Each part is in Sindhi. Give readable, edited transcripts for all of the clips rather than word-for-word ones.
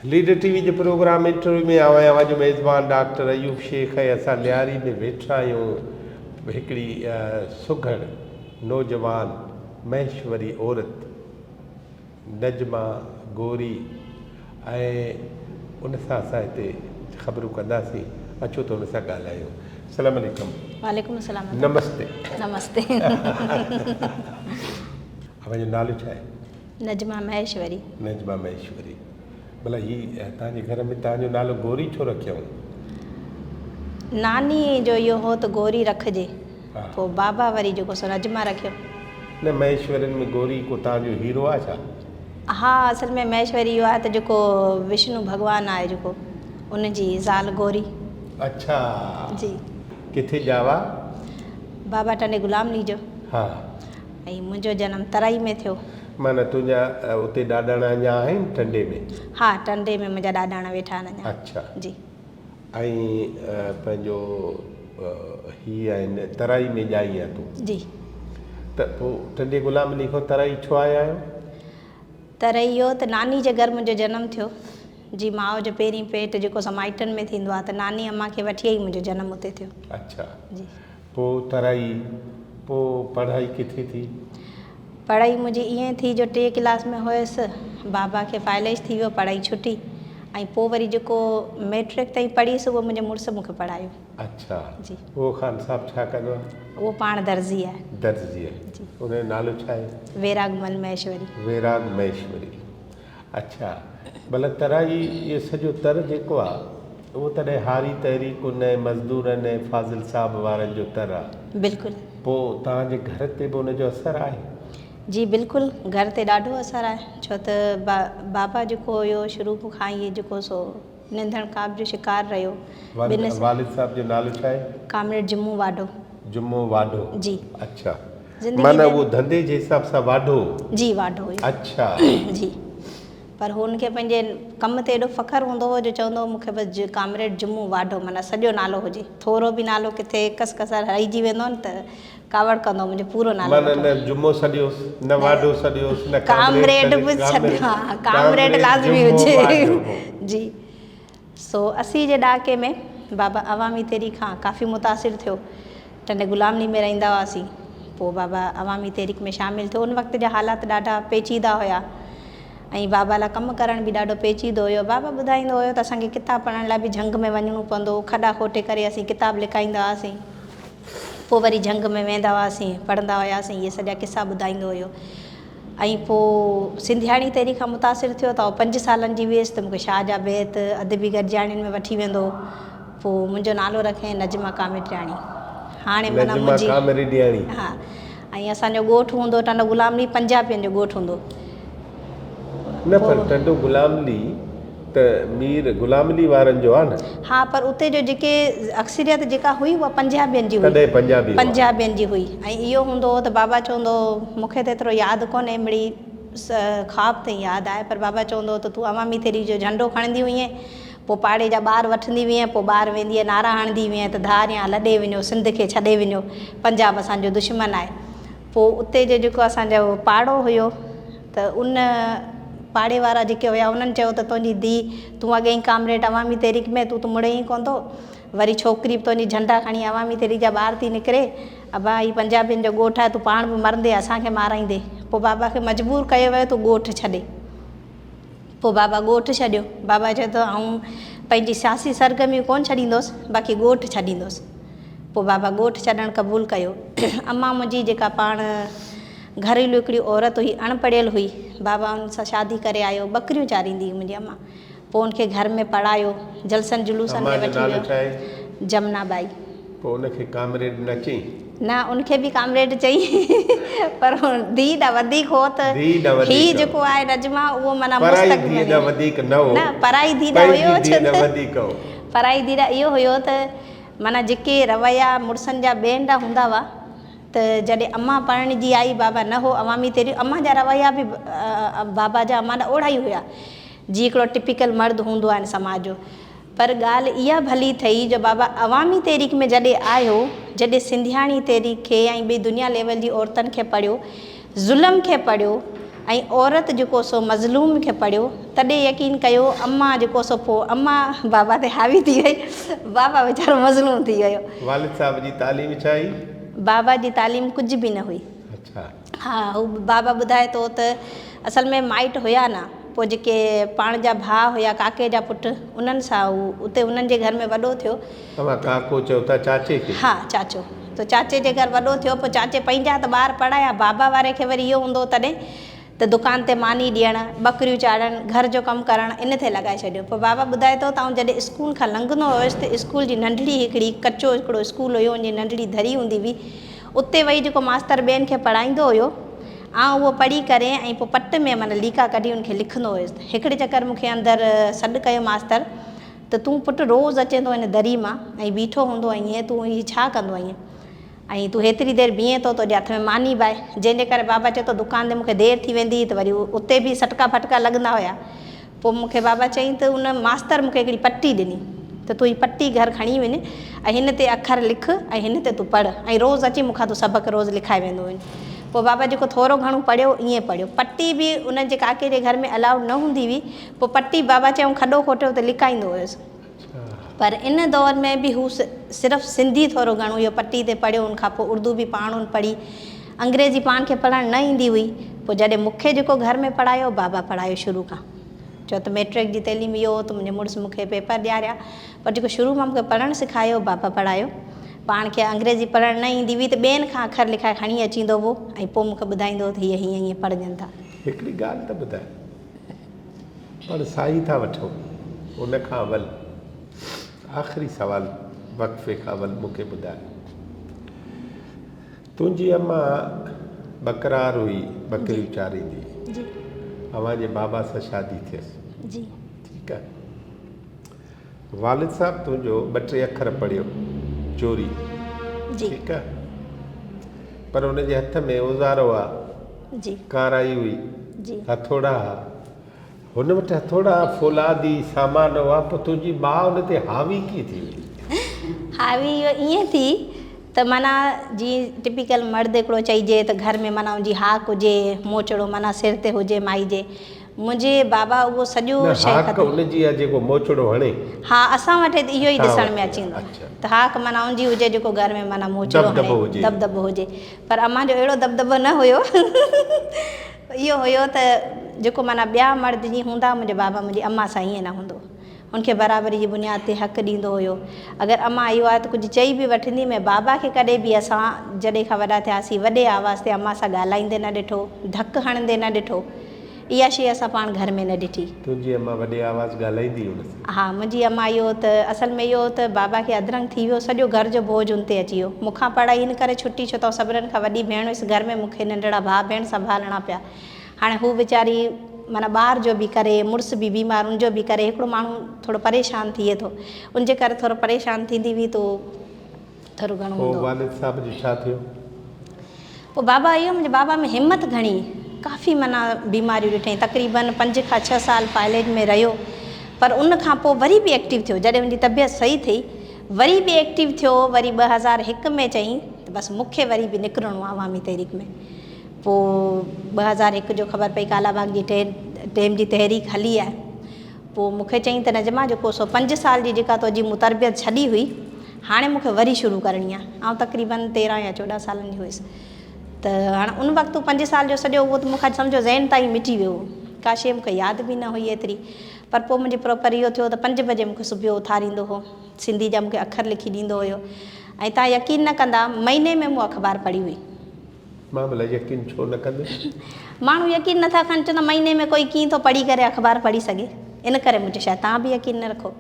ليڊر ٽي وي جي پروگرام انٽرويو ۾ آئون آهيان اوهان جو ميزبان ڊاڪٽر ايوب شيخ ۽ اسان لياري ۾ ويٺا آهيون هڪڙي سگهڙ نوجوان مهشوري عورت نجمه گوري ۽ ان سان اسان هتي خبرون ڪنداسين اچو ته ان سان ڳالهايون السلام عليڪم. وعليڪم السلام. نمستي. نمستي. اوهان جو نالو ڇا آهي؟ نجمه مهيشوري. نجمه مهيشوري. ڀلا هي توهان جي گهر ۾ توهان جو نالو گوري ڇو رکيائون؟ ناني جو اهو هو ته گوري رکجي. پوء بابا وري جيڪو سو نجمه رکيو. نه مهيشورين ۾ گوري ڪو توهان جو هيرو آهي ڇا؟ ها اصل ۾ مهيشوري اهو آهي ته جيڪو وشنو ڀڳوان آهي جيڪو ان جي زال گوري. اڇا. جي. ڪٿي ڄاوا؟ بابا ٽنڊي غلام علي جو. ها. ۽ منهنجو جنم ترائي ۾ ٿيو. معنيٰ تنهنجا اتي ڏاڏاڻا اڃا آهن ٽنڊي ۾؟ ها ٽنڊي ۾ منهنجا ڏاڏاڻا ويٺا آهن اڃا. اڇا. جي. ۽ پنهنجو هي آهن ترائي ۾ ڄائي آهين تون؟ جي. ته پوء ٽنڊي غلام علي کان ترائي ڇو آيا آهيو؟ ترائي اهو ته ناني جي گهر منهنجو جنم ٿيو. جي ماء جو پهرين پيٽ جيڪو سو مائٽن ۾ ٿيندو آهي ته ناني امان کي وٺي آئي منهنجو جنم اتي ٿيو. اڇا. جي. پوء ترائي، پوء پڙهائي ڪٿي ٿي؟ پڙهائي منهنجي ائين ٿي جو ٽئين ڪلاس ۾ هيس، بابا کي فائليج ٿي ويو، پڙهائي ڇٽي ۽ پوء وري جيڪو مئٽرڪ تائين پڙهيس اهو منهنجي مڙس مون کي پڙهايو. اڇا، جي. اهو خان صاحب ڇا ڪندو آهي؟ اهو پاڻ درزي آهي. درزي آهي. جي. ان جو نالو ڇا آهي؟ ويراڳ مل مهيشوري. ويراڳ مهيشوري. اڇا ڀلا ترائي اهو سڄو تر جيڪو آ اهو تڏهن هاري تحريڪن ۽ مزدورن ۽ فاضل صاحب وارن جو تر آ. بلڪل. پو توهان جي گهر تي به ان جو اثر آهي؟ جي بلڪل گهر تي ڏاڍو اثر آهي ڇو ته بابا جيڪو هيو شروع کان ئي جيڪو سو ننڌڻ ڪاب جو شڪار رهيو. والد والد صاحب جو نالو ڇا آهي؟ ڪامريڊ جمعو واڍو. جمعو واڍو. جي. اڇا. زندگي معنيٰ اهو ڌنڌي جي حساب سان واڍو هو. جي واڍو هيو. اڇا. جي پر هن کي پنهنجي ڪم تي ايڏو فخر هوندو هو جو چوندو هو مون کي بس ڪامريڊ جمعو واڍو معنيٰ سڄو نالو هجي ٿورو به نالو ڪٿي ڪس ڪسر رهجي ويندو هو نه ته ڪاوڙ ڪندو هو منهنجو پورو نالو معنيٰ وٺو. نه جمعو سڏيوس نه واڍو سڏيوس نه ڪامريڊ به ڪامريڊ ها ڪامريڊ لازمي جمعو هجي واڍو هو. جي سو 80 جي ڏهاڪي ۾ بابا عوامي تحريڪ کان ڪافي متاثر ٿيو. ٽنڊي غلام علي ۾ رهندا هئاسين. پوء بابا عوامي تحريڪ ۾ شامل ٿيو. ان وقت جا حالات ڏاڍا پيچيده هيا ۽ بابا لاء ڪم ڪرڻ به ڏاڍو پيچيدو هيو. بابا ٻڌائيندو هيو ته اسان کي ڪتاب پڙهڻ لاء به جهنگ ۾ وڃڻو پوندو هو. کڏا کوٽي ڪري اسين ڪتاب لڪائيندا هئاسين. پوء وري جهنگ ۾ ويندا هئاسين، پڙهندا هياسين. اهي سڄا قصا ٻڌائيندو هيو. ۽ پوء سنڌياڻي تحريڪ کان متاثر ٿيو ته آئون پنج سالن جي هيس ته مون کي شاهه جا بيت ادبي گڏجاڻين ۾ وٺي ويندو هو. پوء منهنجو نالو رکيائين نجمه ڪامريڊياڻي. هاڻي معنيٰ نجمه منهنجي ڪامريڊياڻي. ها ۽ اسان جو ڳوٺ هوندو هو ٽنڊو غلام علي پنجابين جو ڳوٺ هوندو هو. نه پر ٽنڊو غلام علي ته مير غلام علي وارن جو آ نه. ها پر اتي جو جيڪي اڪثريت جيڪا هئي اها پنجابين جي هئي. تڏهن پنجابي هئا. پنجابين جي هئي ۽ اهو هوندو هو ته بابا چوندو هو مون کي ته ايترو ياد ڪونهي مڙئي خواب تائين ياد آهي پر بابا چوندو هو ته تون عوامي تحريڪ جو جهنڊو کڻندي هئين پوء پاڙي جا ٻار وٺندي هئين پوء ٻاهر ويندينء نعرا هڻندي هئين ته ڌاريان لڏي وڃو سنڌ کي ڇڏي وڃو پنجاب اسان جو دشمن آهي. پوء اتي جو جيڪو اسان جو پاڙو هيو ته ان پاڙي وارا جيڪي هيا انهن چيو ته تنهنجي ڌيء تون اڳي ئي ڪامريڊ عوامي تحريڪ ۾ تون ته مڙين ئي ڪونه ٿو وري ڇوڪري به تنهنجي جهنڊا کڻي عوامي تحريڪ جا ٻار ٿي نڪري ابا هي پنجابين جو ڳوٺ آهي تون پاڻ به مرندين اسان کي مارائيندين پوء بابا کي مجبور ڪيو ويو تون ڳوٺ ڇڏي. پوء بابا ڳوٺ ڇڏيو. بابا چيو ته آئون پنهنجي سياسي سرگرميون ڪونه ڇڏيندس، باقي ڳوٺ ڇڏيندس. پوء بابا ڳوٺ ڇڏڻ قبول ڪيو. امان منهنجي جيڪا پاڻ گهريلو هڪڙي عورت هئي، اڻ پڙهيل هئي. بابا ان سان شادي ڪري آيو. ٻڪريون چاريندي هئي منهنجي امان. پوء ان کي گهر ۾ پڙهايو. جلسن جلوسن ۾ امان جو وٺي نالو ويو. ڇا آهي؟ جمنا ٻائي. پوء ان کي ڪامريڊ نه چئين؟ نه ان کي به ڪامريڊ چئي پر ڌيء ڏانهن وڌيڪ هو ته ڌيء ڏانهن هي وڌيڪ هو. جيڪو آهي نجمه اهو معنيٰ پرائي مستقبل ڌيء ڏانهن وڌيڪ نه هو. نه پرائي ڌيء ڏانهن پنهنجي هيو ڌيء ڇو ڏانهن ته وڌيڪ هو. پرائي ڌيء ڏانهن اهو هيو ته معنيٰ جيڪي رويا مڙسن جا ٻين ڏانهن هوندا هئا ته جڏهن امان پرڻجي آئي بابا نه هو عوامي تحريڪ امان جا رويا به بابا جا امان ڏانهن اوڙا ئي هيا جيئن هڪڙو ٽپيڪل مرد هوندو آهي سماج جو پر ڳالهه اها ڀلي ٿئي جو بابا عوامي تحريڪ ۾ جڏهن آيو، جڏهن سنڌياڻي تحريڪ کي ۽ ٻي دنيا ليول جي عورتن کي پڙهيو، ظلم کي پڙهيو ۽ عورت جيڪو سو مظلوم کي پڙهيو تڏهن يقين ڪيو امان جيڪو سو پوء امان بابا تي حاوي ٿي وئي بابا ويچارو مظلوم ٿي ويو. والد صاحب جي تعليم ڇا هئي؟ بابا جي تعليم ڪجهه به نه هئي. اڇا. ها هو بابا ٻڌائي ٿو ته اصل ۾ مائٽ هيا نه پوء جيڪي پاڻ جا ڀاء هيا ڪاڪي جا پٽ انهن سان هو اتي انهن جي گهر ۾ وڏو ٿيو. توهان ڪاڪو چئو ٿا چاچي کي؟ ها چاچو ته چاچي جي گهر وڏو ٿيو پوء چاچي پنهنجا ته ٻار پڙهايا بابا واري کي وري اهو هوندو هو تڏهن ته دڪان تي ماني ڏيڻ، ٻڪريون چاڙهڻ، گهر جو ڪم ڪرڻ ان تي لڳائي ڇڏيو. پوء بابا ٻڌائي ٿو ته آئون جڏهن اسڪول کان لنگهندو هيس ته اسڪول جي ننڍڙي هڪڙي ڪچو هڪڙو اسڪول هيو ان جي ننڍڙي دري هوندي هئي اتي ويهي جيڪو ماستر ٻين کي پڙهائيندو هيو آئون اهو پڙهي ڪري ۽ پوء پٽ ۾ معنيٰ ليڪا ڪڍي ان کي لکندو هيس. هڪڙي چڪر مون کي اندر سڏ ڪيو ماستر ته تون پٽ روز اچين ٿو هن دري مان ۽ بيٺو هوندو آهين تون هي ڇا ڪندو آهين ۽ تون هيتري دير بيهين ٿو تنهنجي هٿ ۾ ماني به آهي جنهن جي ڪري بابا چئي ٿو دڪان تي مون کي دير ٿي ويندي هئي ته وري اتي به سٽڪا ڦٽڪا لڳندا هيا پوء مون کي بابا چيائين ته ان ماستر مون کي هڪڙي پٽي ڏني ته تون هي پٽي گهر کڻي وڃ ۽ هن تي اکر لک ۽ هن تي تون پڙهه ۽ روز اچي مون کان تون سبق روز لکائي ويندو وڃ پوء بابا جيڪو ٿورو گهڻو پڙهيو ائين پڙهيو پٽي به انهن جي ڪاڪي جي گهر ۾ الائوڊ نه هوندي هئي پوء پٽي بابا چيائون کڏو کوٽيو ته لڪائيندو هيس. پر ان دور ۾ به هو صرف سنڌي ٿورو گهڻو اهو پٽي تي پڙهيو ان کان پوء اردو به پاڻ ان پڙهي. انگريزي پاڻ کي پڙهڻ نه ايندي هئي. پوء جڏهن مون کي جيڪو گهر ۾ پڙهايو بابا پڙهايو شروع کان. ڇو ته مئٽرڪ جي تعليم اهو هو ته منهنجي مڙس مون کي پيپر ڏياريا پر جيڪو شروع مان مون کي پڙهڻ سکايو بابا پڙهايو. پاڻ کي انگريزي پڙهڻ نه ايندي هئي ته ٻين کان اکر لکائي کڻي اچيندو هو ۽ پوء مون کي ٻڌائيندو هو ته هيء هيئن هيئن پڙهجن ٿا. هڪڙي ڳالهه ته ٻڌاء. پاڻ ساهي ٿا وٺون. ان کان اول آخري سوال وقفي کان اول مون کي ٻڌاء. تنهنجي اما ٻڪرار هئي، ٻڪريون چاريندي. اوهان جي بابا سان شادي ٿيس. ٺيڪ آهي. والد صاحب تنهنجو ٻه ٽي اکر پڙهيو چوري. ٺيڪ آهي. پر ان جي هٿ ۾ اوزار هئا. ڪارائي هئي. هٿوڙا ها. هن وٽ هٿوڙا، فولادي سامان هئا، پوء تنهنجي ماء ان تي حاوي ڪيئن ٿي وئي؟ حاوي اهو ائين ٿي ته معنيٰ جيئن ٽپيڪل مرد هڪڙو چئجي ته گهر ۾ معنيٰ ان جي هاڪ هجي، موچڙو معنيٰ سر تي هجي مائي جي. منهنجي بابا اهو سڄو نه شيء هاڪ ختم. ان جي آهي جيڪو موچڙو هڻي. ها اسان وٽ هت اهو ئي توهان ڏسڻ وٽ ۾ اهو اچي ايندو آهي اڇا. ته هاڪ معنيٰ ان جي هجي جيڪو گهر ۾ معنيٰ موچڙو هڻي دٻدٻو هجي. دٻدٻو هجي. پر امان جو اهڙو دٻدٻو نه هيو. اهو هيو ته جيڪو معنيٰ ٻيا مرد جيئن هوندا منهنجو بابا منهنجي امان سان ائين نه هوندو هو. هن کي برابري جي بنياد تي حق ڏيندو هيو. اگر امان اهو آهي ته ڪجهه چئي به وٺندي مين بابا کي ڪڏهن به اسان جڏهن کان وڏا ٿياسين وڏي آواز تي امان سان ڳالهائيندي نه ڏٺو، ڌڪ هڻندي نه ڏٺو. اها شيء اسان پاڻ گهر ۾ نه ڏٺي. تنهنجي امان وڏي آواز ڳالهائيندي هئي ان سان؟ ها منهنجي امان اهو ته اصل ۾ اهو ته بابا کي اڌرنگ ٿي ويو سڄو گهر جو بوجهه ان تي اچي ويو. مون کان پڙهائي ان ڪري ڇٽي ڇو ته آئون سڀنن کان وڏي ڀيڻ هيس گهر ۾ مون کي ننڍڙا ڀاء ڀيڻ سنڀالڻا پيا. هاڻي هو ويچاري معنيٰ ٻار جو به ڪري مڙس به بيمار ان جو به ڪري هڪڙو ماڻهو ٿورو پريشان ٿئي ٿو ان جي ڪري ٿورو پريشان ٿيندي هئي ته ٿورو گهڻو پوء هوندو هو. والد صاحب جو ڇا ٿيو؟ پوء بابا اهو منهنجي بابا ۾ همت گهڻي ڪافي معنيٰ بيماريون ڏٺائين تقريبن پنج کان ڇهه سال پائليٽ ۾ رهيو پر ان کان پوء وري به ايڪٽو ٿيو جڏهن ان جي طبيعت صحيح ٿي وري به ايڪٽو ٿيو وري 2001 ۾ چيائين ته بس مون کي وري به نڪرڻو آهي عوامي تحريڪ ۾ پوء 2001 جو خبر پئي ڪالا باغ جي ڊيم جي تحريڪ هلي آهي پوء مون کي چيائين ته نجمه جيڪو سو پنج سال جي جيڪا تو جي مون تربيت ڇڏي هئي هاڻي مون کي وري شروع ڪرڻي آهي. آئون تقريبن تيرهن يا چوڏهن سالن جي هيس ته هاڻي ان وقت پنج سال جو سڄو اهو ته مون کان سمجهو ذهن تائين مٽي ويو هو. ڪا شيء مون کي ياد به نه هئي ايتري. پر پوء منهنجي پراپر اهو ٿيو ته پنج بجي مون کي صبح جو اٿاريندو هو. سنڌي جا مون کي اکر لکي ڏيندو هيو ۽ توهان يقين نه ڪندا مهيني ۾ مون اخبار پڙهي هئي. مان ڀلا يقين ڇو نه ڪندس؟ ماڻهو يقين نه ٿا ڪن، چوندا مهيني ۾ ڪوئي ڪيئن ٿو پڙهي ڪري اخبار پڙهي سگهي، ان ڪري مون چيو شايد توهان به يقين نه رکو.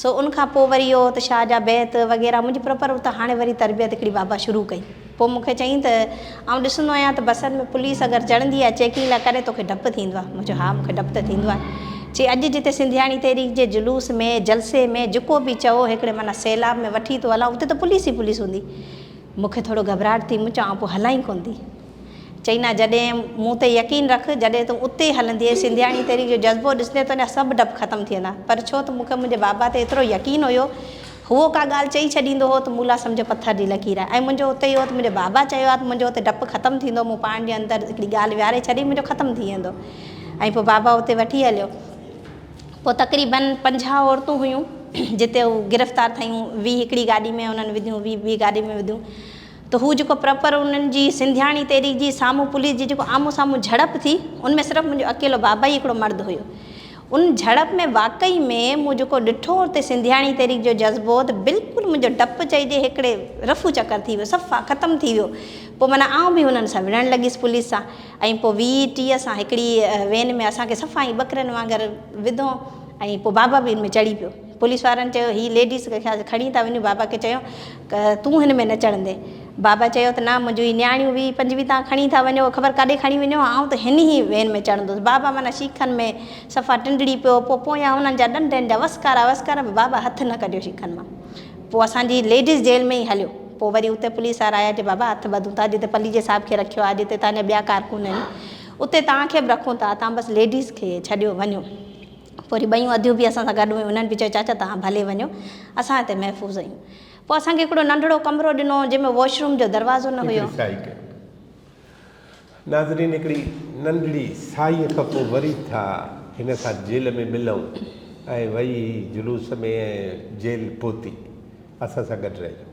سو ان کان پوء وري اهو ته شاهه جا بيت وغيره منهنجي پراپر اتان هاڻي وري تربيت هڪڙي بابا شروع ڪئي. پوء مون کي چيائين ته آئون ڏسندو آهيان ته بسن ۾ پوليس اگر چڙهندي آهي چيڪنگ لاء ڪڏهن توکي ڊپ ٿيندو آهي؟ مون چيو ها مون کي ڊپ ته ٿيندو آهي. چي اڄ جتي سنڌياڻي تحريڪ جي جلوس ۾ جلسي ۾ جيڪو به چئو هڪڙي معنيٰ سيلاب ۾ وٺي ٿو هلان اتي ته پوليس ئي پوليس هوندي. مون کي ٿورو گهٻراهٽ ٿي، مون چيو آئون پوء هلان ئي ڪونه ٿي. چئي نه جڏهن مون تي يقين رک، جڏهن تون اتي هلندينء، سنڌياڻي تحريڪ جو جذبو ڏسندينء تنهنجا سڀ ڊپ ختم ٿي ويندا. پر ڇو ته مون کي منهنجي بابا تي ايترو يقين هيو، هو ڪا ڳالهه چئي ڇڏيندو هو ته مون لاء سمجهه پٿر جي لڪير آهي ۽ منهنجو اتي اهو ته منهنجي بابا چيو آهي ته منهنجو اتي ڊپ ختم ٿيندو مون پاڻ جي اندر هڪڙي ڳالهه ويهاري ڇڏي منهنجو ختم ٿي ويندو ۽ پوء بابا اتي وٺي هليو. پوء تقريبن 50 عورتون هيون جتي هو گرفتار ٿيون 20 هڪڙي گاڏي ۾ انهن وڌيون 20 ٻي گاڏي ۾ وڌيون ته هو جيڪو پراپر انهن جي سنڌياڻي تحريڪ جي سامهون پوليس جي جيڪو آمهون سامهون جهڙپ ٿي ان ۾ صرف منهنجو اڪيلو بابا ئي هڪڙو مرد هيو ان جهڙپ ۾ واقعي ۾ مون جيڪو ڏٺو اتي سنڌياڻي تحريڪ جو جذبو ته بلڪل منهنجو ڊپ چئجي هڪڙي رفو چڪر ٿي ويو صفا ختم ٿي ويو پوء معنيٰ آئون به انهن سان وڙهڻ لڳيس پوليس سان ۽ پوء 20 30 سان هڪڙي وين ۾ اسان کي صفا ائين ٻڪرين وانگر وڌو ۽ پوء بابا به ان ۾ چڙهي پيو. پوليس وارن چيو هي ليڊيز کي کڻي ٿا وڃون بابا کي چيو ته تون هن ۾ نه چڙهندين. بابا چيو ته نه منهنجون هي نياڻيون 20 25 تان کڻي ٿا وڃو خبر ڪاڏي کڻي وڃو آئون ته هن ئي وين ۾ چڙهندس. بابا معنيٰ شيخن ۾ صفا ٽنڊڙي پيو پوء پويان انهن جا ڏنڊن جا وسڪارا وسڪارا بابا هٿ نه ڪڍيو شيخن مان. پوء اسان جي ليڊيز جيل ۾ ئي هليو. پوء وري اتي پوليس وارا آيا چي بابا هٿ ٻڌون ٿا جتي پليجي صاحب کي رکيو آهي جتي توهان جا ٻيا ڪارڪن آهن اتي توهان کي به رکون ٿا توهان بس ليڊيز کي ڇڏيو وڃو. پوء وري ٻيون اديون به اسان سان گڏ هيون انهن به چيو چاچا توهان ڀلي وڃو اسان هتي محفوظ آهيون. پوء اسان کي هڪڙو ننڍڙو ڪمرو ڏنو جنهن ۾ واش روم جو دروازو نه هيو. هڪڙي سائي ڪيو. ناظرين هڪڙي ننڍڙي سائيء کان پوء وري ٿا هن سان جيل ۾ ملون ۽ وئي هي جلوس ۾ ۽ جيل پهتي. اسان سان گڏ رهجو.